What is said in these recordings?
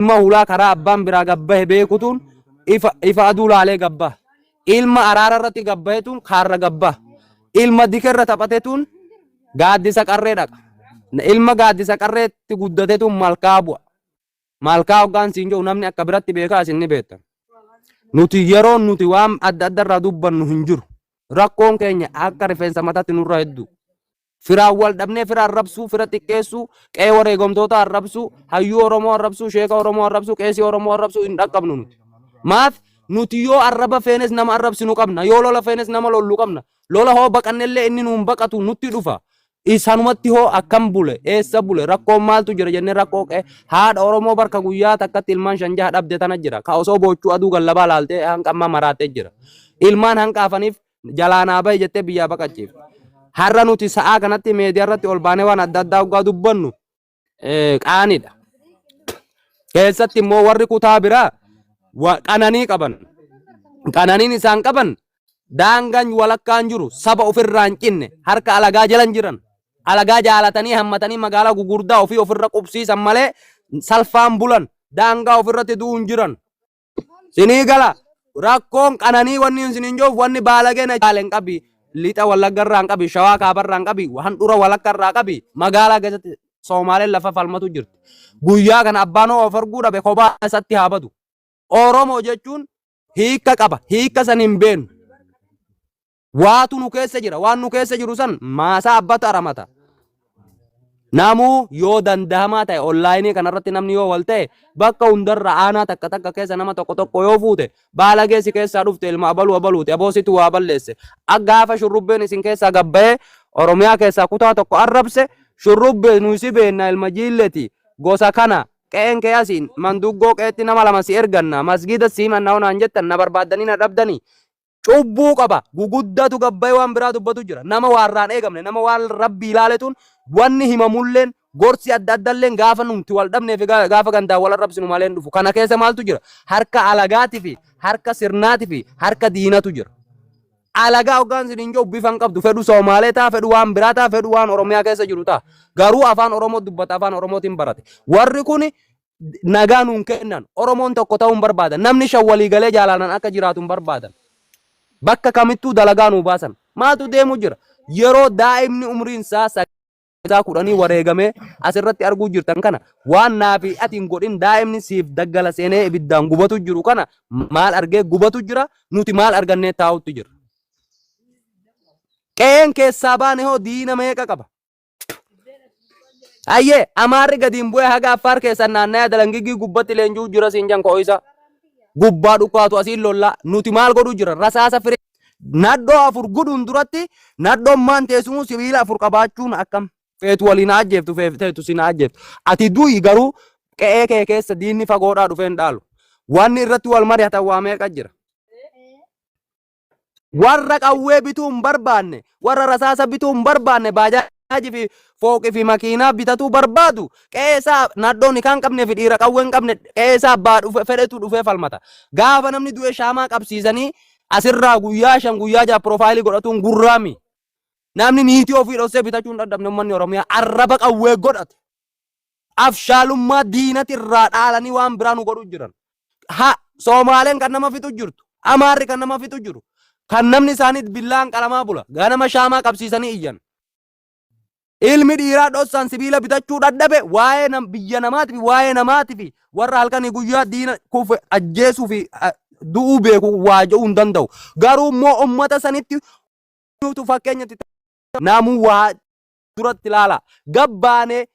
Ilma hulaa karaa abbaan biraa gabbahe beekutuun ifa, ifa aduu laalee gabbaha. Ilma araara irratti gabbahetuun kaarra gabbaha. Ilma dikerra taphatetuun gaaddisa qarree dhaqa. Ilma gaaddisa qarreetti guddatetuun malkaa bu'a. Malkaa hoggaan siin jedhu namni akka biratti beekaa isin ni beektan. Nuti yeroon nuti waan adda adda irraa dubbannu hin jiru. Rakkoon keenya akka rifeensa mataatti nurra hedduu. Firaan wal dhabnee fira arrabsuu, fira xiqqeessuu, qe'ee wareegamtoota arrabsuu, hayyuu Oromoo arrabsuu, sheeka Oromoo arrabsuu, qeesii Oromoo arrabsuu hin dhaqqabnu nuti. Maaf nuti yoo arraba feenes nama arrabsinu qabna, yoo lola feenes nama lollu qabna. Lola hoo baqannellee inni nuun baqatu nutti dhufa. Isanumatti hoo akkam bule, eessa bule, rakkoon maaltu jira jennee rakkoo qe'ee haadha Oromoo barka guyyaa takkatti ilmaan shan jaha dhabde tana jira. Ka osoo boochuu aduu gallabaa laaltee hanqa ammaa maraattee jira. Ilmaan hanqaafaniif jalaa naa bahi jettee biyyaa baqachiifte. Har'a nuti sa'aa kanatti meediyaa irratti ol baanee waan adda addaa hoggaa dubbannu qaanidha. Keessatti immoo warri kutaa biraa qananii qaban. Qananiin isaan qaban daangaan walakkaan jiru saba ofirraa hin cinne harka alagaa jala hin jiran. Alagaa jaalatanii hammatanii magaalaa gugurdaa ofii ofirra qubsiisan malee salfaan bulan daangaa ofirratti du'uu hin jiran. Sinii gala rakkoon qananii wanni isin hin jiruuf wanni baalagee na jaalen qabi lixa wallagga irraa hin qabi shawaa kaaba irraa hin qabi handhura walakka irraa qabi magaalaa keessatti Soomaaleen lafa falmatu jirti. Guyyaa kana abbaan hoo of arguu dhabe kophaa isatti haa badu. Oromoo jechuun hiika qaba hiika san hin beenu. Waatu nu keessa jira. Waan nu keessa jiru san maasaa abbatu aramata. Namuu yoo dandahamaa ta'e onlaayinii kanarratti namni yoo wal ta'e bakka hundarra aanaa takka takka keessa nama tokko tokko yoo fuute baalagee si keessaa dhufte ilma abaluu abaluuti aboo situ waa balleesse. Gaafa shurrubbeen isin keessaa gabbayee Oromiyaa keessaa kutaa tokko arrabse shurrubbee nuyi si beenna ilma jiilleeti gosa kana qe'een kee asiin manduggoo qe'etti nama lama si erganna masgiida si himanna onaan jettan na barbaaddanii na dhabdanii Cubbuu qaba. Guguddatu gabbayee waan biraa dubbatu jira. Nama waa irraa hin eegamne, nama waan Rabbii ilaaletuun wanni himamulleen, gorsi adda addalleen gaafa nuti wal dhabnee fi gaafa gandaan wal arrabsinu malee hin dhufu. Kana keessa maaltu jira? Harka alagaati fi harka sirnaati fi harka diinatu jira. Alagaa hoggaan isiniin jedhu bifa hin qabdu. Fedhu Soomaalee ta'a, fedhu waan biraa ta'a, fedhu waan Oromiyaa keessa jiru ta'a. Garuu afaan Oromoo dubbata, afaan Oromootiin barate. Warri kuni nagaa nuun kennan. Oromoon tokko ta'uu hin barbaadan. Namni shan walii galee jaalalaan akka jiraatu hin barbaadan. Bakka kamittuu dalagaa nuu baasan. Maaltu deemu jira? Yeroo daa'imni umriin isaa isaa kudhanii wareegamee asirratti arguu jirtan kana waan naa fi ati hin godhin daa'imni siif daggala seenee ibiddaan gubatu jiru kana maal argee gubatu jira nuti maal argannee taa'utti jira. Qe'een keessaa baane hoo diina meeqa qaba? Ayyee Amaarri gadi hin bu'e haga Affaar keessan naannaya dalangigii gubbatti leenji'uu jira siin jan ko'isa. Gubbaa dhukaatu asiin lollaa nuti maal godhuu jira rasaasa firee. Nadhoo afur gudhuun duratti nadhoon maan teessumuu sibiila afur qabaachuun akkam feetu waliin haa ajjeeftu feetu siin haa ajjeeftu. Ati du'i garuu qe'ee kee keessa diinni fagoodhaa dhufee hin dhaalu. Wanni irratti wal mari'atan waa meeqa jira. Warra qawwee bituu hin barbaanne, warra rasaasa bituu hin barbaanne, baajaaji fi fooqi fi makiinaa bitatuu barbaadu, qe'ee isaa nadhoo nikaa hin qabnee fi dhiira qawwee hin qabne qe'ee isaa abbaa dhufe fedhetu dhufee falmata. Gaafa namni du'e shaamaa qabsiisanii asirraa guyyaa shan guyyaa jaha piroofaayilii godhatuun gurraami. Namni niitii ofii dhossee bitachuu hin dadhabne uummanni Oromiyaa arraba qawwee godhate. Afshaalummaa diinati irraa dhaalanii waan biraa nu godhuu jiran. Ha Soomaaleen kan nama fixu jirtu. Amaarri kan nama fixu jiru. Kan namni isaanii billaan qalamaa bula. Ganama shaamaa qabsiisanii iyyan. Ilmi dhiiraa dhossaan sibiila bitachuu dadhabe waa'ee nam, biyya namaati fi waa'ee namaati fi warra halkanii guyyaa diina kufe ajjeesuu fi du'uu beeku waa jedhuu hin danda'u. Garuu immoo ummata sanitti nutu fakkeenyatti namuu waa duratti ilaala. Gabbaanee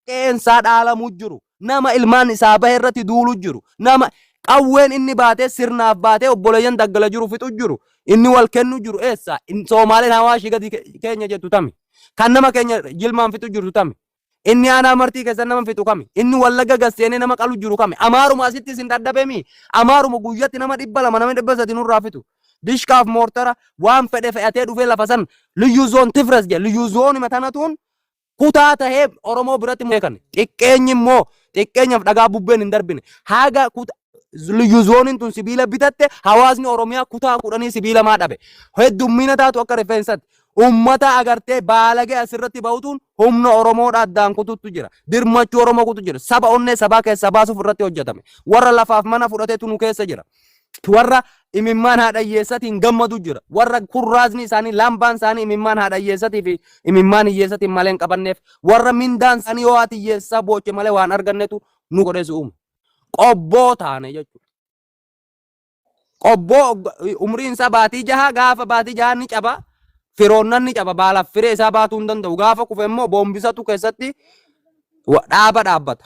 qe'eensaa dhaalamuu jiru. Nama ilmaan isaa bahe irratti duulu jiru. Nama qawween inni baatee sirnaaf baatee obboleeyyan daggala jiru fixu jiru. Inni wal kennu jiru eessa? Soomaaleen hawaashii gadi keenya jettu tami? Kan nama keenya jilmaan fixu jirtu tami? Inni aanaa martii keessa nama fixu kami? Inni wallagga gad seenee nama qalu jiru kami? Amaaruma asitti isin dadhabemi? Amaaruma guyyatti nama 200 nama 300 nurraa fixu. Dishkaaf moortara waan fedhe fe'atee dhufee lafa san liyyuu zoon tifres jedhe liyyuu zoonima tanatuun kutaa tahee Oromoo biratti beekan. Xiqqeenyi immoo xiqqeenyaaf dhagaa bubbeen hin darbine. Haga liyyuu zooniin tun sibiila bitatte hawaasni Oromiyaa kutaa kudhanii sibiila maa dhabe. Heddummina taatu akka rifeensatti. Ummata agartee baalagee asirratti bahutuun humna Oromoodha addaan kututtu jira. Dirmachuu Oromoo kutu jira. Saba onnee sabaa keessaa baasuuf irratti hojjetame. Warra lafaaf mana fudhateetu nu keessa jira. Warra imimmaan haadha hiyyeessatiin gammadu jira. Warra kurraazni isaanii laambaan isaanii imimmaan haadha hiyyeessatii fi imimmaan hiyyeessatiin malee hin qabanneef. Warra mindaan isaanii yoo haati hiyyeessaa booche malee waan argannetu nu godhee si uume. Qobboo taane jechuudha. Qobboo umriin isaa baatii jaha gaafa baatii jaha ni caba. Firoonnan ni caba baalaaf firee isaa baatuu hin danda'u. Gaafa kufe immoo boombisatu keessatti dhaaba dhaabbata.